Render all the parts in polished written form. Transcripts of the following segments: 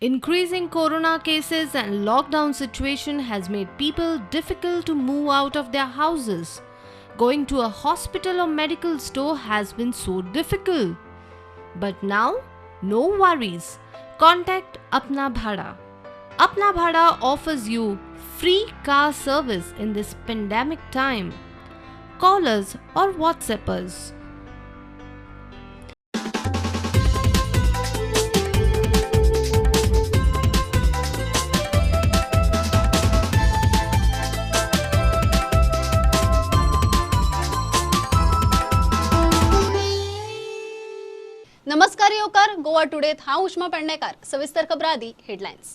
Increasing corona cases and lockdown situation has made people difficult to move out of their houses. Going to a hospital or medical store has been so difficult. But now, no worries. Contact Apna Bhada. Apna Bhada offers you free car service in this pandemic time. Call us or WhatsApp us. नमस्कार येवकार गोवा टुडेत हांव उष्मा पेडणेकार. सविस्तर खबरां आदी headlines.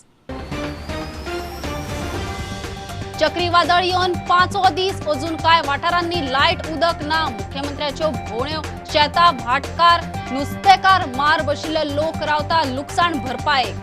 चक्रीवादळ येवन पांचवो दीस, अजून कांय वाठारांनी लायट उदक ना. मुख्यमंत्र्याच्यो भोंवण्यो, शेतां भाटकार नुस्तेकार मार बशिल्ले लोक रावता लुकसाण भरपायेक.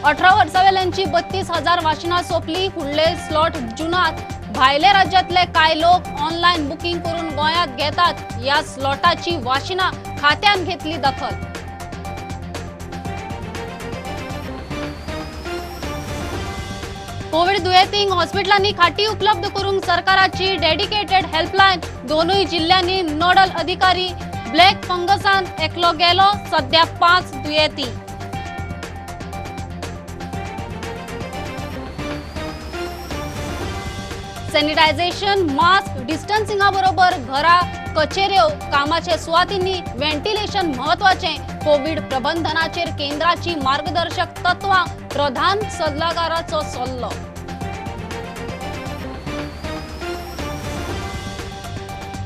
18 वर्सां वेल्यांची 32,000 वाशिनां सोंपली. फुडले स्लॉट जुनात. भायले राज्यातले कांय लोक ऑनलायन बुकींग करून गोंयांत घेतात. ह्या स्लॉटाची वाशिनां खात्यान घेतली दखल. कोविड दुयेंतींक हॉस्पिटलांनी खाटी उपलब्ध करूंक सरकाराची डेडिकेटेड हेल्पलायन. दोनूय जिल्ल्यांनी नोडल अधिकारी. ब्लॅक फंगसान एकलो गेलो, सध्या 5 दुयेंती. सॅनिटायझेशन, मास्क, डिस्टन्सिंगा बरोबर घरा, कचेऱ्यो, कामाच्या सुवातींनी व्हेंटिलेशन म्हत्वाचें. कोविड प्रबंधनाचेर केंद्राची मार्गदर्शक तत्वां, प्रधान सल्लागाराचो सल्लो.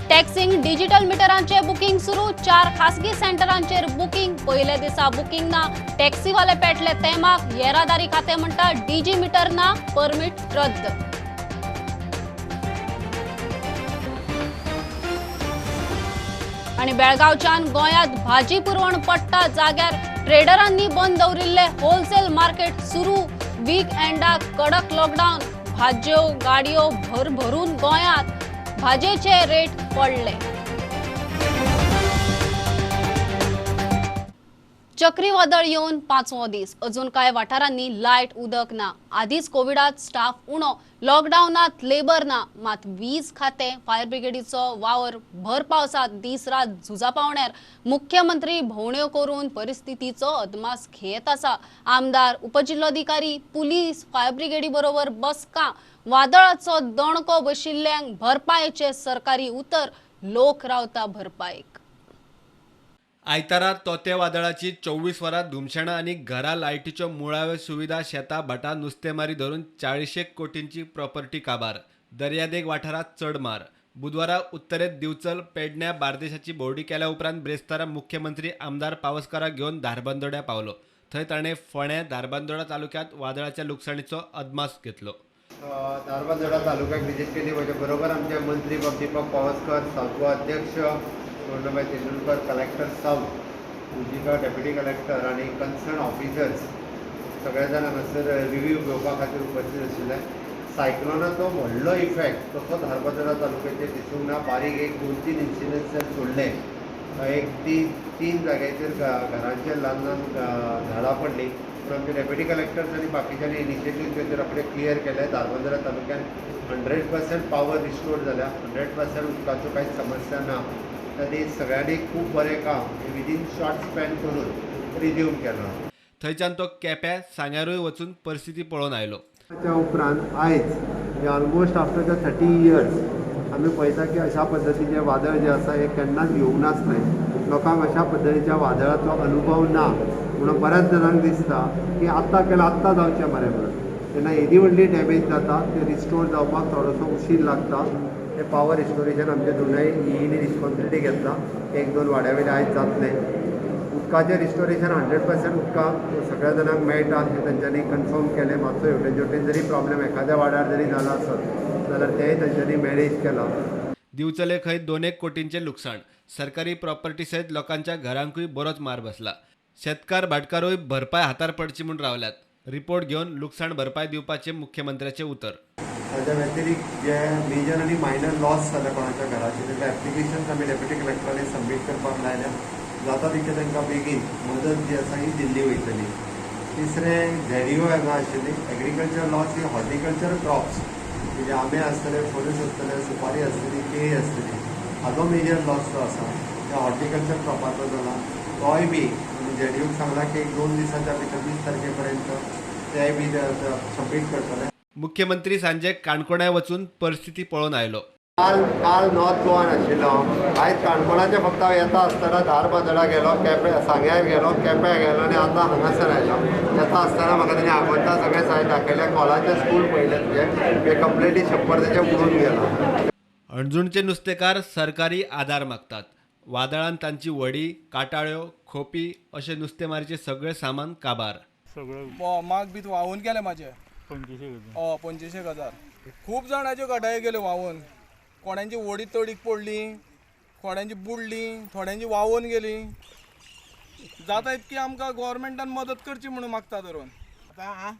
टॅक्सींक डिजिटल मिटरांचे बुकींग सुरू. 4 खासगी सेंटरांचेर बुकींग. पयल्या दिसा बुकींग ना. टॅक्सीवाले पेटले तेमाक. येरादारी खातें म्हणटा डीजी मिटर ना, परमीट रद्द. आनी बेळगांवच्यान गोंयांत भाजी पुरवण पडटा जाग्यार ट्रेडरांनी बंद दवरिल्ले होलसेल मार्केट सुरू. वीक एंडाक कडक लॉकडावन. भाजयो गाडयो भरभरून गोंयांत भाजयेचे रेट पडले. चक्रीवादळ येवन पांचवो दीस, अजून कांय वाठारांनी लायट उदक ना. आदींच कोविडात स्टाफ उणो, लॉकडावनात लेबर ना. मात वीज खातें, फायर ब्रिगेडीचो वावर भर पावसात दीस रात झुजा पावण्यार. मुख्यमंत्री भोंवण्यो करून परिस्थितीचो अदमास घेत आसा. आमदार, उपजिल्लोधिकारी, पुलीस, फायर ब्रिगेडी बरोबर बसका. वादळाचो दणको बशिल्ल्यांक भरपायेचें सरकारी उतर, लोक रावता भरपायेक. आयतारा तोते वादळाची 24 वरां धुमशेणां आनी घरा लायटीच्यो मुळाव्यो सुविधा, शेतां भाटां नुस्तेमारी धरून 40 कोटींची प्रॉपर्टी काबार. दर्यादेग वाठारांत चड मार. बुधवारा उत्तरेत दिवचल, पेडण्या, बार्देशाची भोंवडी केल्या उपरांत ब्रेस्तारा मुख्यमंत्री आमदार पावसकाराक घेवन धारबांदोड्या पावलो. थंय ताणें फोंड्या, धारबांदोडा तालुक्यांत वादळाच्या लुकसाणीचो अदमास घेतलो. धारबांदोडा तालुक्याक विजीट केली. म्हज्या बरोबर आमचे मंत्री बाब दीपक पावसकर, साउथ गोवा अध्यक्ष Suvarnabai Tendulkar, collector south Pujika deputy collector आनी कन्सर्न ऑफिसर्स सगळे जाण हांगासर रिव्यू घेवपा खातीर उपस्थित आशिल्ले. सायक्लोनाचो व्हडलो इफेक्ट तसो धारबांदोडा तालुक्याचेर दिसूंक ना. बारीक 1 2 3 इन्सिडंट्स सोडले. 1 3 जाग्याचेर घरांचेर ल्हान ल्हान झाडां पडलीं. पूण आमचे डेप्युटी कलेक्टर्स आनी बाकीच्यांनी इनिशिएटीव घेवन रोखडे क्लियर केले. धारबांदोडा तालुक्यान 100% पावर रिस्टोर जाल्या, 100% उदकाच्यो कांयच समस्या ना. आनी सगळ्यांनी खूब बरें काम विदीन शॉर्ट स्पॅन करून रिज्यूम केलां. थंयच्यान तो केप्यां, सांग्यारूय वचून परिस्थिती पळोवन आयलो. त्या उपरांत आयज ऑलमोस्ट आफ्टर the 30 years आमी पळयता की अशा पद्दतीचें वादळ जें आसा हें केन्नाच येवंक नासलें. लोकांक अशा पद्दतीच्या वादळाचो अनुभव ना म्हणून बऱ्याच जाणांक दिसता की आत्तां केलां आत्तां जावचें मरे म्हणून. तेन्ना येदी व्हडली डॅमेज जाता ते रिस्टोर जावपाक थोडोसो उशीर लागता. ते पावर रिस्टोरेशन आमचे दोनूय ईईनी रिस्पॉन्सिबिलिटी घेतला. 1 2 वाड्या वयले आयज जातलें. उदकाचें रिस्टोरेशन 100% उदकां सगळ्या जाणांक मेळटा हें तेंच्यांनी कन्फर्म केलें. मातसो हेवटेन जेवटेन जरी प्रॉब्लेम एखाद्या वाड्यार जरी जाला आसत जाल्यार तेंय तेंच्यांनी मॅनेज केलां. दिवचले खंय 2 कोटींचें लुकसाण. सरकारी प्रॉपर्टी सयत लोकांच्या घरांकूय बरोच मार बसला. शेतकार भाटकारूय भरपाय हातार पडची म्हूण रावल्यात. रिपोर्ट घेवन लुकसाण भरपाय दिवपाचें मुख्यमंत्र्याचें उतर. ताच्या व्यतिरिक्त जे मेजर आनी मायनर लॉस जाल्या कोणाच्या घराचे तांकां एप्लिकेशन्स आमी डेप्युटी कलेक्टरांनी सबमीट करपाक लायल्या. जाता तितकें तांकां बेगीन मदत जी आसा ही दिल्ली वयतली. तिसरें झेडिओ हांगा आशिल्ली एग्रीकल्चर लॉस ही हॉर्टिकल्चर क्रॉप्स म्हणजे आंबे आसतले, फणस आसतले, सुपारी आसतली, केळी आसतली, हाजो मेजर लॉस जो आसा त्या हॉर्टिकल्चर क्रॉपाचो जाला. तोय बी आमी झेडिओक सांगला की 1-2 दिसाच्या भितर 20 तारखे पर्यंत तेय बी सबमीट करतले. मुख्यमंत्री सांजे काणकोणाय वचून परिस्थिती पळोवन आयलो. काल नॉर्थ गोवान आशिल्लो. आयज काणकोणाचे फक्त हांव येता आसतना धारबांदोडा गेलो, केपें सांग्यार गेलो, केप्यां गेलो आनी आतां हांगासर आयलो. येता आसतना म्हाका तेणी आगोंदा सगळें सायड दाखयलें, कॉलाचें स्कूल पळयलें, तुजें हें कंप्लिटली छप्पर तेजें उडून गेलां. हणजूणचे नुस्तेकार सरकारी आदार मागतात. वादळान तांची व्हडीं, काटाळ्यो, खोपी अशें नुस्तेमारीचें सगळें सामान काबार. माग बी व्हांवून गेले म्हाजे 25,000. खूब जाणाच्यो घटायो गेल्यो व्हांवून. कोणाची व्हडी तडीक पडली, थोड्यांची बुडली, थोड्यांची व्हांवून गेली. जाता इतकी आमकां गव्हर्मेंटान मदत करची म्हणून मागता धरून. आतां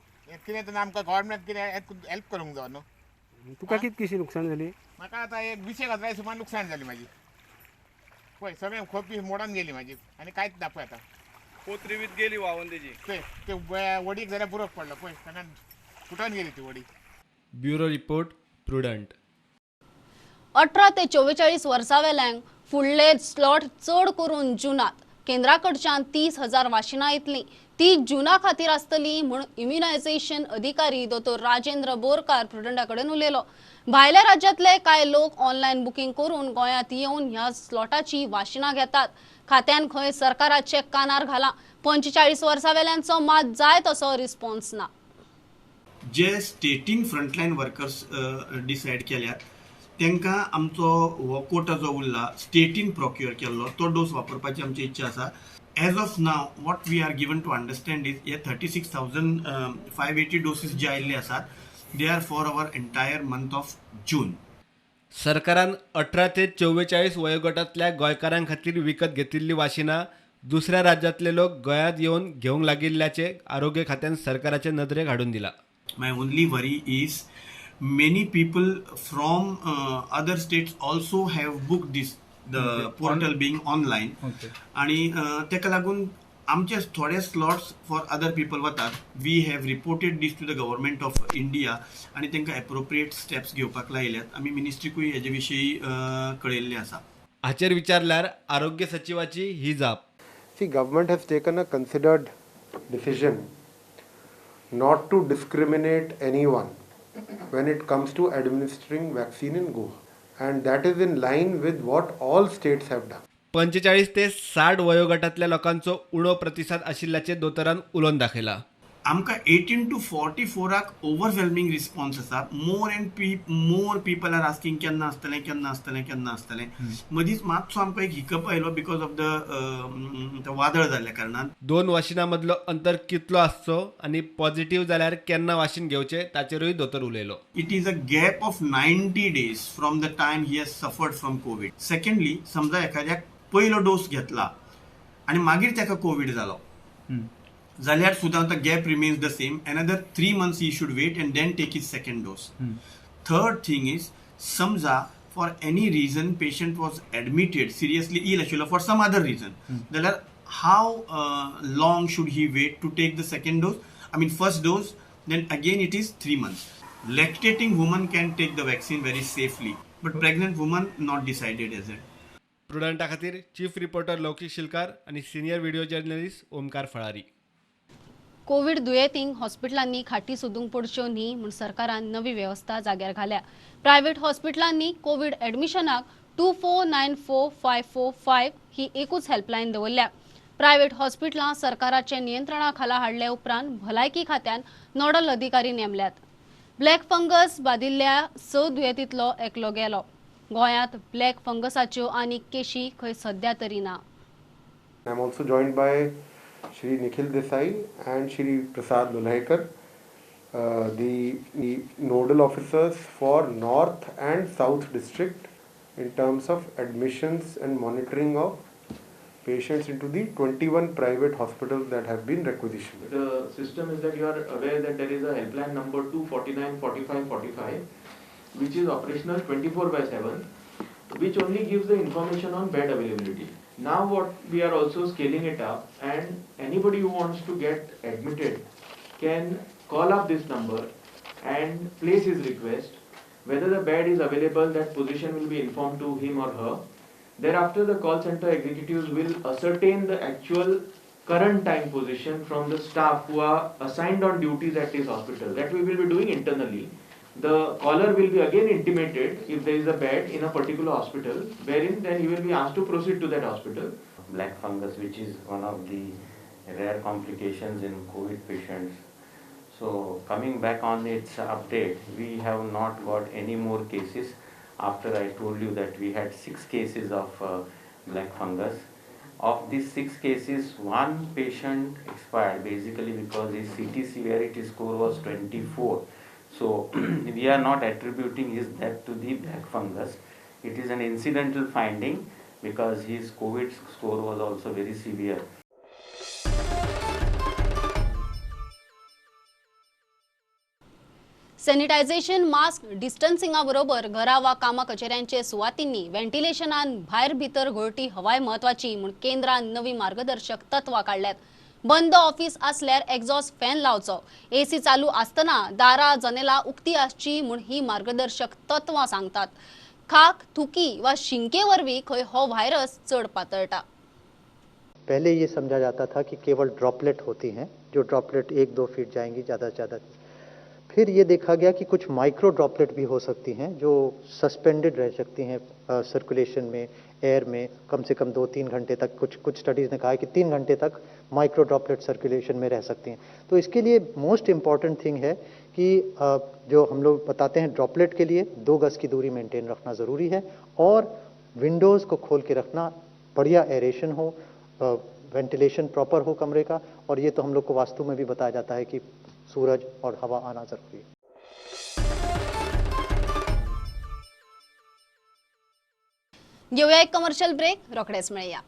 कितें तेन्ना आमकां गव्हर्मेंट कितें हेल्प करूंक जाय न्हू. तुका कितकीशी नुकसान जाली? म्हाका आतां एक 20,000 सुमार नुकसान जाली म्हाजी. पळय सगळें खोपी मोडून गेली म्हाजी आनी कांयच ना पळय आतां. पोत्रीवीत गेली व्हांवून तेजी. पळय ते वडीक जाल्यार बुरक पडलो पळय, तेन्ना फुटून गेली ती वडी. Bureau report, Prudent. 18 ते 44 वर्सां वेल्यांक फुडले स्लॉट चड करून जुनात. केंद्रा कडच्यान 30,000 वाशिनां येतलीं, ती जुना खातीर आसतली म्हूण इम्युनायझेशन अधिकारी दोतोर राजेंद्र बोरकार प्रुडंटा कडेन उलयलो. भायल्या राज्यांतले कांय लोक ऑनलायन बुकींग करून गोंयांत येवन ह्या स्लॉटाची वाशिनां घेतात. खात्यान खंय सरकाराचे कानार घालां. 45 वर्सां वेल्यांचो मात जाय तसो रिस्पॉन्स ना. जे स्टेटीन फ्रंटलायन वर्कर्स डिसायड केल्यात तांकां आमचो हो कोटा जो उरला स्टेटीन प्रोक्युअर केल्लो तो डोस वापरपाची आमची इच्छा आसा. As of now what we are given to understand is हे 36,580 डोसीस जे आयिल्ले आसात they are for our entire month of June. सरकारान 18 ते 44 वयोगटांतल्या गोंयकारां खातीर विकत घेतिल्ली वाशिनां दुसऱ्या राज्यांतले लोक गोंयांत येवन घेवंक लागिल्ल्याचें आरोग्य खात्यान सरकाराचे नदरेक हाडून दिलां. My only worry is many people from other states also have booked this, the portal being online. आणि तेका लागून आमचे थोडे स्लॉट्स फॉर अदर पीपल वतात. We have reported this to the government of India आनी तांकां एप्रोप्रिएट स्टेप्स घेवपाक लायल्यात. आमी मिनिस्ट्रीकूय हेजे विशीं कळयल्लें आसा. हाचेर विचारल्यार आरोग्य सचिवाची ही जाप. See, government has taken a considered decision not to discriminate anyone when it comes to administering vaccine in Goa, and that is in line with what all states have done. 45 ते 60 वयोगटांतल्या लोकांचो उणो प्रतिसाद आशिल्ल्याचें दोतोरान उलोवन दाखयलां. आमकां 18 to 44 overwhelming response आसा. More and more people are asking केन्ना आसतलें, केन्ना आसतलें, केन्ना आसतलें. मदींच मातसो आमकां एक हिकअप आयलो because of the वादळ जाल्ल्या कारणान. 2 वाशिनां मदलो अंतर कितलो आसचो आनी पॉझिटिव्ह जाल्यार केन्ना वाशीन घेवचें ताचेरूय दोतोर उलयलो. It is a gap of 90 days from the time he has suffered from COVID. Secondly, समजा एखाद्याक पयलो डोस घेतला आनी मागीर ताका कोवीड जालो जाल्यार सुद्दां the gap remains the same. Another 3 months he should wait and then take his second dose. Third thing is, समजा for any reason patient was admitted seriously ill आशिल्लो फॉर सम अदर रिजन, जाल्यार how long should he wait to take the second dose, I mean first dose? Then again it is 3 months. Lactating woman can take the vaccine very safely, but pregnant woman not decided as it. प्रुडंटा खातीर chief reporter लौकीक शिलकार आनी senior video journalist Omkar Falari. COVID दुयेंतींक हॉस्पिटलांनी खाटी सोदूंक पडच्यो न्ही म्हूण सरकारान नवी वेवस्था जाग्यार घाल्या. प्रायव्हेट हॉस्पिटलांनी कोवीड ॲडमिशनाक 2494545 ही एकूच हेल्पलायन दवरल्या. प्रायव्हेट हॉस्पिटलां सरकाराच्या नियंत्रणा खाला हाडले उपरांत भलायकी खात्यान नोडल अधिकारी नेमल्यात. ब्लॅक फंगस बादिल्ल्या 6 दुयेंतींतलो एकलो गेलो. गोंयांत ब्लॅक फंगसाच्यो आनी केशी खंय सद्या तरी ना. I am also joined by Shri Nikhil Desai and Shri Prasad Lulhekar, the nodal officers for North and South district in terms of admissions and monitoring of patients into the 21 private hospitals that have been requisitioned. The system is that you are aware that there is a helpline number 249 45 45. which is operational 24/7, which only gives the information on bed availability. Now what we are also scaling it up, and anybody who wants to get admitted can call up this number and place his request. Whether the bed is available, that position will be informed to him or her. Thereafter, the call center executives will ascertain the actual current time position from the staff who are assigned on duties at his hospital. That we will be doing internally. The caller will be again intimated if there is a bed in a particular hospital, wherein then he will be asked to proceed to that hospital. Black fungus, which is one of the rare complications in COVID patients. So coming back on its update, we have not got any more cases after I told you that we had 6 cases of black fungus. Of these 6 cases, 1 patient expired basically because his CT severity score was 24. So we are not attributing his death to the black fungus. It is an incidental finding because his COVID score was also very severe. Sanitisation, mask, डिस्टन्सिंगा बरोबर घरा वा कामा कचेऱ्यांचे सुवातींनी व्हेंटिलेशनान भायर भितर घोळटी हवाय म्हत्वाची म्हूण केंद्रान नवी मार्गदर्शक तत्वां काडल्यात. बंद ऑफिस आसल्यार एक्झॉस्ट फॅन लावचो, एसी चालू आसतना दारां जनेलां उक्ती आसची म्हूण ही मार्गदर्शक तत्वां सांगतात. खाक, थुकी वा शिंके वरवीं खंय हो व्हायरस चड पातळटा. पहले ये समझा जाता था कि केवल ड्रॉपलेट होती हैं, जो ड्रॉपलेट 1-2 फीट जाएंगी ज़्यादा से ज़्यादा. फिर ये देखा गया कि कुछ माइक्रो ड्रॉपलेट भी हो सकती हैं जो सस्पेंडेड रह सकती हैं सर्कुलेशन में, एयर में, कम से कम 2-3 घंटे तक. कुछ स्टडीज़ ने कहा है कि 3 घंटे तक माइक्रो ड्रॉपलेट सर्कुलेशन में रह सकती हैं. तो इसके लिए मोस्ट इम्पॉर्टेंट थिंग है कि जो हम लोग बताते हैं ड्रॉपलेट के लिए 2 गज़ की दूरी मेंटेन रखना ज़रूरी है और विंडोज़ को खोल के रखना, बढ़िया एरेशन हो, वेंटिलेशन प्रॉपर हो कमरे का. और ये तो हम लोग को वास्तु में भी बताया जाता है कि सूरज और हवा आना जरूरी है. घेऊया एक कमर्शियल ब्रेक, रोखडेच मेळया.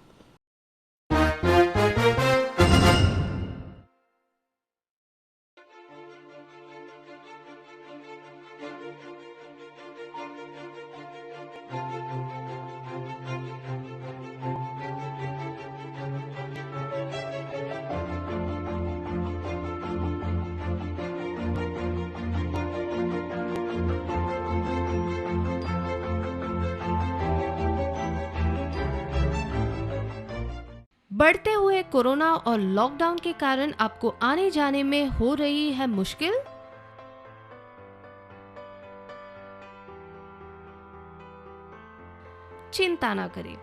बढ़ते हुए कोरोना और लॉकडाउन के कारण आपको आने जाने में हो रही है मुश्किल? चिंता ना करें,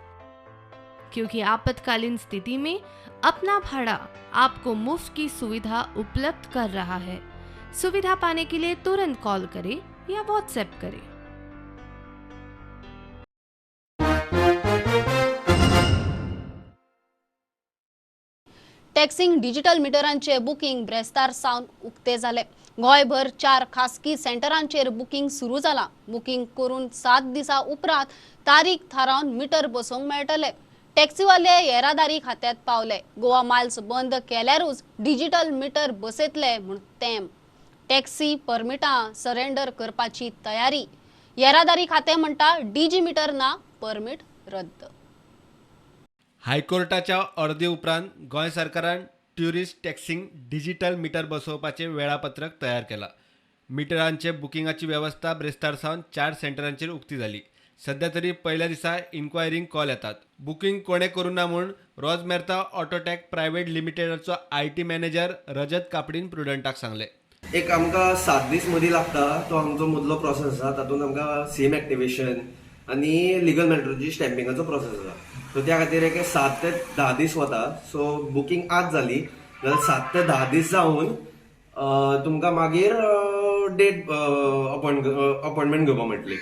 क्योंकि आपातकालीन स्थिति में अपना भाड़ा आपको मुफ्त की सुविधा उपलब्ध कर रहा है। सुविधा पाने के लिए तुरंत कॉल करें या व्हाट्सएप करें। टॅक्सिंग डिजिटल मिटरांचे बुकिंग ब्रेस्तार सावन उक्ते जाले. गोंयभर 4 खासगी सेंटरांचेर बुकिंग सुरू जाला. बुकिंग करून 7 दिसा उपरांत तारीख थारावन मिटर बसोवंक मेळटले. टॅक्सीवाले येरादारी खात्यात पावले. गोवा मायल्स बंद केल्यारूच डिजिटल मिटर बसयतले म्हूण तेम. टॅक्सी परमिटां सरेंडर करपाची तयारी. येरादारी खातें म्हणटा डीजी मिटर ना, परमिट रद्द. हायकोर्टाच्या अर्दी उपरांत गोंय सरकारान ट्युरिस्ट टॅक्सिंग डिजिटल मिटर बसोवपाचें वेळापत्रक तयार केलां. मिटरांचे बुकिंगाची वेवस्था ब्रेस्तार सावन 4 सेंटरांचेर उक्ती जाली. सध्या तरी पयल्या दिसा इन्क्वायरींक कॉल येतात. बुकिंग कोणें करूं ना म्हूण रोजमेर्ता ऑटोटॅक प्रायव्हेट लिमिटेडाचो IT manager रजत कापडीन प्रुडंटाक सांगलें. एक आमकां 7 दीस मदीं लागता तो आमचो मदलो प्रोसेस आसा. तातूंत आमकां सीम एक्टिवेशन आनी लिगल मेट्रोलॉजी स्टॅम्पिंगाचो प्रोसेस आसा. सो त्या खातीर एक 7 ते 10 दीस वता. सो बुकींग आज जाली जाल्यार 7 ते 10 दीस जावन तुमकां मागीर डेट अपॉयंटमेंट घेवपाक मेळटली.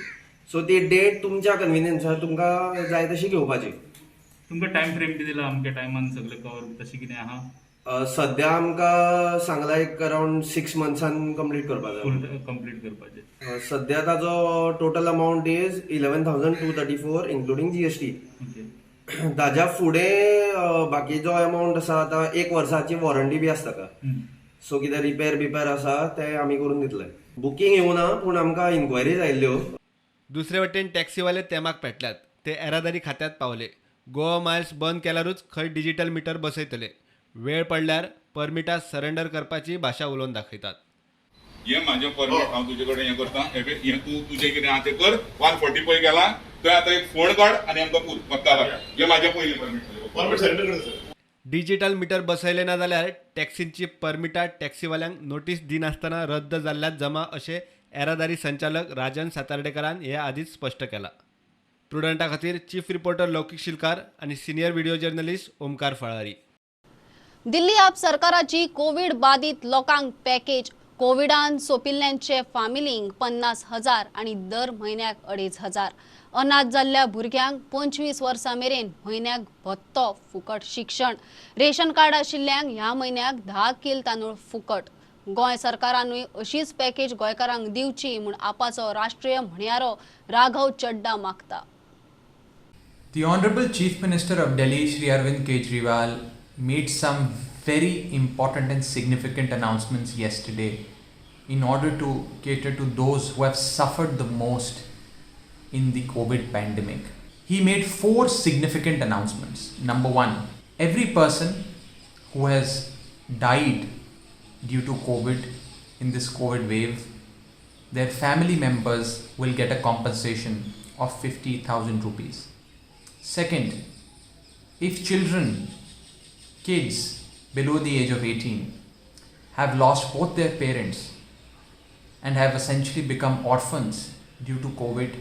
सो ती डेट तुमच्या कन्विनियन्सार तुमकां जाय तशी घेवपाची. तुमकां टायम फ्रेम बी दिला अमक्या टायमान सगळें कवर तशें कितें आहा? सद्या आमकां सांगला एक अरावंड 6 मंथ्सान कंप्लीट करपाक जाय. कंप्लीट करपाचें. सद्या ताजो total amount is 11,234 including GST. ताज्या फुडें बाकी जो अमावंट आसा आतां 1 वर्साची वॉरंटी बी आसता का. सो कितें रिपेर बिपेर आसा ते आमी करून दितले. बुकींग येवना पूण आमकां इन्क्वायरीज आयिल्ल्यो. दुसरे वटेन टॅक्सीवाले तेमाक पेटल्यात. ते येरादारी खात्यांत पावले. गोवा मायल्स बंद केल्यारूच खंय डिजिटल मिटर बसयतले. वेळ पडल्यार परमिटां सरेंडर करपाची भाशा उलोवन दाखयतात. हे म्हाजें परमीट हांव तुजे कडेन हें करता, हें तूं तुजें कितें आहा तें कर. 140 पळय गेला थंय, आतां एक फोण काड आनी आमकां पूर वता. हें म्हाजें पयलें परमीट. परमीट सरेंडर कर सर. डिजिटल मिटर बसयले ना जाल्यार टॅक्सींची परमिटां टॅक्सीवाल्यांक नोटीस दिनासतना रद्द जाल्ल्यात जमा, अशें येरादारी संचालक राजन सातार्डेकरान हे आदींच स्पश्ट केलां. प्रुडंटा खातीर चीफ रिपोर्टर लौकीक शिलकार आनी सिनियर व्हिडिओ जर्नलिस्ट ओमकार फळारी. दिल्ली आप सरकाराची कोविड बाधित लोकांक पॅकेज. कोविडान सोंपिल्ल्यांचे फामिलींक 50,000 आनी दर म्हयन्याक 2500. अनाथ जाल्ल्या भुरग्यांक 25 वर्सां मेरेन म्हयन्याक भत्तो, फुकट शिक्षण. रेशन कार्ड आशिल्ल्यांक ह्या म्हयन्याक 10 कील तांदूळ फुकट. गोंय सरकारानूय अशीच पॅकेज गोंयकारांक दिवची म्हूण आपाचो राष्ट्रीय म्हणयारो राघव चड्डा मागता. The Honorable Chief Minister of Delhi, Shri Arvind Kejriwal, made some very important and significant announcements yesterday in order to cater to those who have suffered the most in the COVID pandemic. He made four significant announcements. Number one, every person who has died due to COVID in this COVID wave, their family members will get a compensation of 50,000 rupees. Second, if children, kids below the age of 18, have lost both their parents and have essentially become orphans due to COVID,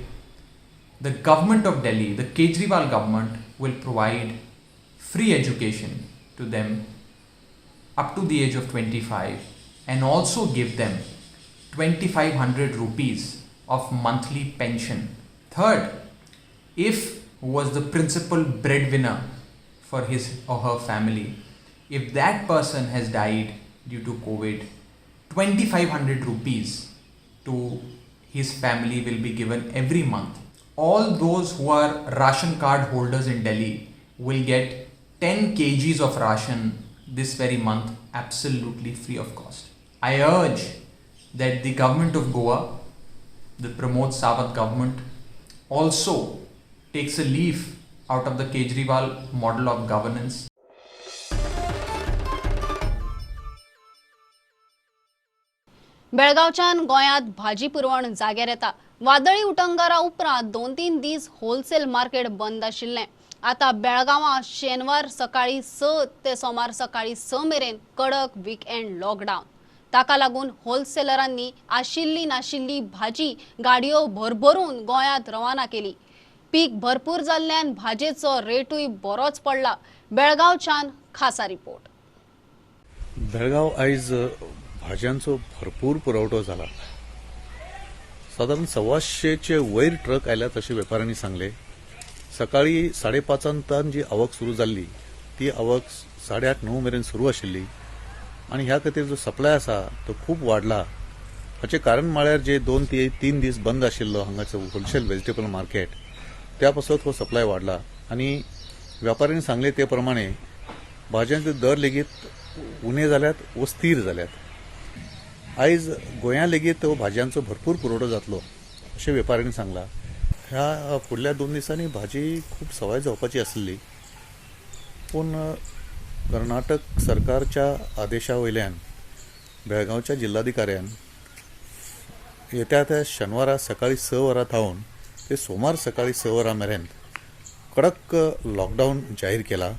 the government of Delhi, the Kejriwal government, will provide free education to them up to the age of 25 and also give them 2500 rupees of monthly pension. Third, if who was the principal breadwinner for his or her family, if that person has died due to COVID, 2500 rupees to his family will be given every month. All those who are ration card holders in Delhi will get 10 kgs of ration this very month absolutely free of cost. I urge that the government of Goa, the Pramod Sawant government, also takes a leaf out of the Kejriwal model of governance. बेळगावच्यान गोंयांत भाजी पुरवण जाग्यार येता. वादळी उटंगारा उपरांत 2-3 दीस wholesale market बंद आशिल्लें. आतां बेळगांवां शेनवार सकाळी 6 ते सोमार सकाळी 6 मेरेन कडक विकएंड लॉकडावन. ताका लागून होलसेलरांनी आशिल्ली नाशिल्ली भाजी गाडयो भरभरून गोंयांत रवाना केली. पीक भरपूर जाल्ल्यान भाजयेचो रेटूय बरोच पडला. बेळगांवच्यान खासा रिपोर्ट. बेळगांव आयज भाजयांचो भरपूर पुरवठो जाला. सादारण 125चे वयर ट्रक आयल्यात अशें वेपाऱ्यांनी सांगलें. सकाळी 5:30 तान जी आवक सुरू जाल्ली ती आवक 8:30, 9 मेरेन सुरू आशिल्ली आनी ह्या खातीर जो सप्लाय आसा तो खूब वाडला. हाचें कारण म्हळ्यार जे 2 ते 3 दीस बंद आशिल्लो हांगाचो होलसेल वेजिटेबल मार्केट, त्या पासत हो सप्लाय वाडला आनी वेपाऱ्यांनी सांगलें ते प्रमाणे भाजयांचे दर लेगीत उणे जाल्यात वो स्थीर जाल्यात. आयज गोंया लेगीत हो भाजयांचो भरपूर पुरवठो जातलो अशें वेपाऱ्यांनी सांगलां. ह्या फुडल्या 2 दिसांनी भाजी खूब सवाय जावपाची आसली, पूण कर्नाटक सरकारच्या आदेशा वयल्यान बेळगांवच्या जिल्हाधिकाऱ्यान येत्या त्या शेनवारा सकाळी 6 वरां थावन ते सोमार सकाळी 6 वरां मेरेन कडक लॉकडावन जाहीर केला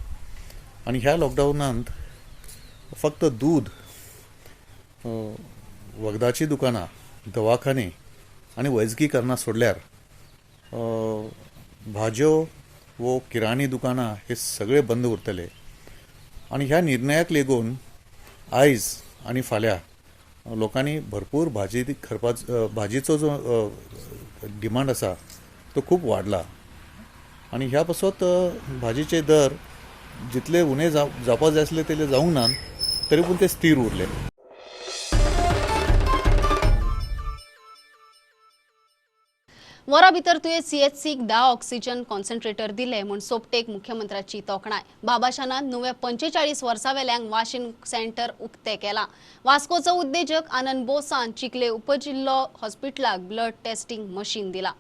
आनी ह्या लॉकडावनांत फक्त दूद, वखदाचीं दुकानां, दवाखाने आनी वैजकी कारणां सोडल्यार भाजयो वो किराणी दुकानां हे सगळे बंद उरतले. आनी ह्या निर्णयाक लागून आयज आनी फाल्यां लोकांनी भरपूर भाजी खरपा, भाजयेचो जो डिमांड आसा तो खूब वाडला आनी ह्या पासत भाजयेचे दर जितले उणे जावपा जाय आसले तितले जावंक ना, तरी पूण ते स्थीर उरले. वरा भितर तुयें सीएचसीक 10 ऑक्सिजन कॉन्सन्ट्रेटर दिले म्हूण सोपटेक मुख्यमंत्र्याची तोखणाय. बाबाशानान नुवें 45 वर्सां वेल्यांक वाशीन सेंटर उक्तें केलां. वास्कोचो उद्देजक आनंद बोसान चिखले उपजिल्लो हॉस्पिटलाक ब्लड टेस्टिंग मशीन दिला.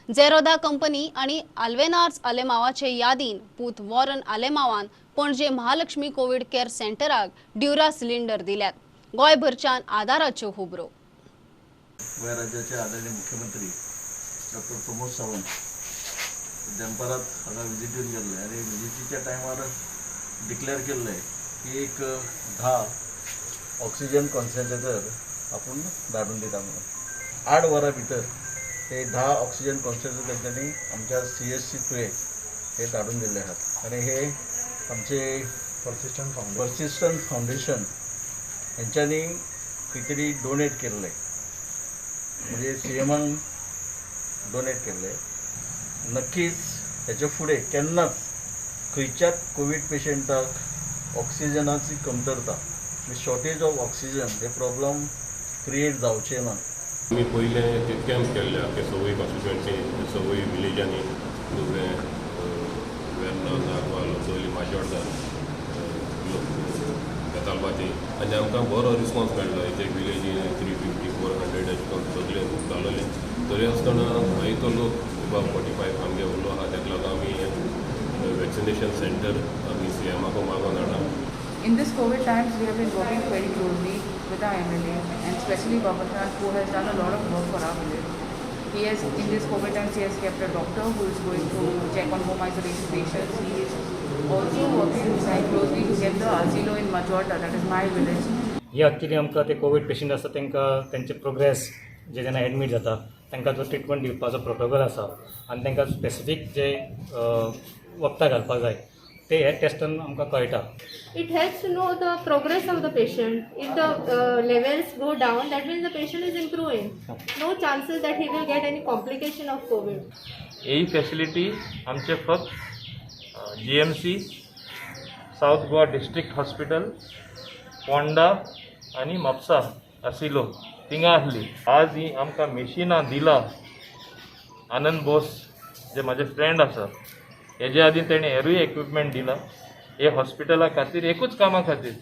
झेरोधा कंपनी आनी आल्वेनार्स आलेमावाचे यादीन पूत वॉरन आलेमावान पणजे महालक्ष्मी कोविड केअर सेंटराक ड्युरा सिलिंडर दिल्यात. गोंयभरच्यान आदाराच्यो खबरो. गोंय राज्याचे आदरणीय मुख्यमंत्री डॉक्टर प्रमोद सावंत दनपारात हांगा विजीट दिवन गेल्ले आनी विजिटीच्या टायमार डिक्लेअर केल्ले की एक 10 ऑक्सिजन कॉन्सन्ट्रेटर आपूण धाडून दिता म्हणून. 8 वरां भितर हे 10 ऑक्सिजन कॉन्सन्ट्रेटर तेंच्यांनी आमच्या CHC तुये हे धाडून दिल्ले आहात आनी हे आमचे पर्सिस्टंट फावंडेशन हेंच्यांनी खंय तरी डोनेट केल्ले, म्हणजे CMान डोनेट केल्ले. नक्कीच हेच्या फुडें केन्नाच खंयच्याच कोवीड पेशंटाक ऑक्सिजनाची कमतरता, शॉर्टेज ऑफ ऑक्सिजन हे प्रॉब्लम क्रिएट जावचे ना. आमी पयले ते कॅम्प केल्ले आख्खे सवय कॉन्स्टिट्युएन्सी, सवय विलेजांनी, नुवें, वेर्ना, नागवा, लोचोली, माजोड्डा, बेतालबाती आनी आमकां बरो रिस्पॉन्स मेळ्ळो. एक एक विलेजी 350 400 अशें करून सगळे जालोले. तरी आसतना जायतो लोक एबाव 45 आमगे उरलो आहा, तेका लागून आमी वॅक्सिनेशन सेंटर आमी CMाक मागोन हाडा. In this COVID times, we have been working very closely with our MLA and especially Babashan, who has done a lot of work for our village. He has, in this COVID times, he has kept a doctor who is going to check on home isolation patients. He is also working closely to get the asilo in Majorda, that is my village. He actually आमकां ते Covid patient आसा तांकां तेंचे progress जे जेन्ना admit जाता तांकां जो treatment दिवपाचो प्रोटोकॉल आसा आनी तांकां स्पेसिफीक जे वखदां घालपाक जाय ते हे टेस्टान आमकां कळटा. It helps to know the progress of the patient. If the levels go down, that means the patient is improving. No chances that he will get any complication of COVID. He facility आमचे फक्त GMC, South Goa district hospital, Ponda आनी म्हापसा आसिलो थिंगा आसली. आज ही आमकां मेशिनां दिला आनंद बोस जे म्हाजे फ्रेंड आसा, हेजे आदी तेणें हेरूय इक्विपमेंट दिला. हे हॉस्पिटला खातीर एकूच कामा खातीर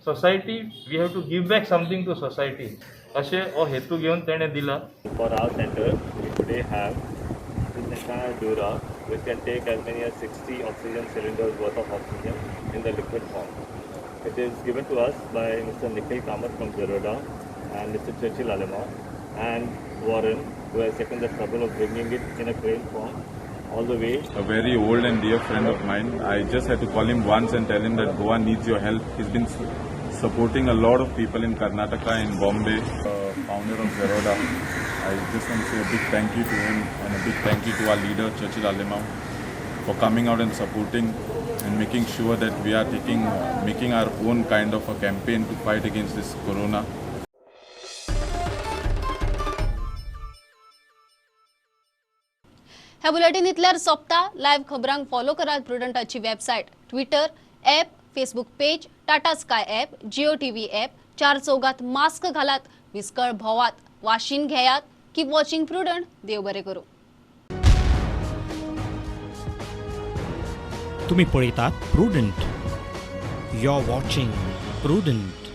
society we have to give back something to society अशें हो हेतू घेवन तेणें दिला. For our centre we today have this entire dewar which can take as many as 60 oxygen cylinders worth of oxygen in the liquid form. It is given to us by Mr. Nikhil Kamath from Zerodha and Mr. Churchill Alemao and Warren, who has taken the trouble of bringing it in a crane form all the way. A very old and dear friend of mine. I just had to call him once and tell him that Goa needs your help. He's been supporting a lot of people in Karnataka and Bombay. Founder of Zerodha. I just want to say a big thank you to him and a big thank you to our leader Churchill Alemao for coming out and supporting and making sure that we are making our own kind of a campaign to fight against this corona. ह्या bulletin इतल्यार सोंपता. Live खबरांक follow करात प्रुडंटाची website, Twitter app, Facebook page, Tata Sky app, Jio TV app. चार चौगात mask घालात, विस्कळ भोवात, वाशीन घेयात. Keep watching prudent. देव बरें करूं. तुम्ही पळयतात Prudent. You are watching Prudent.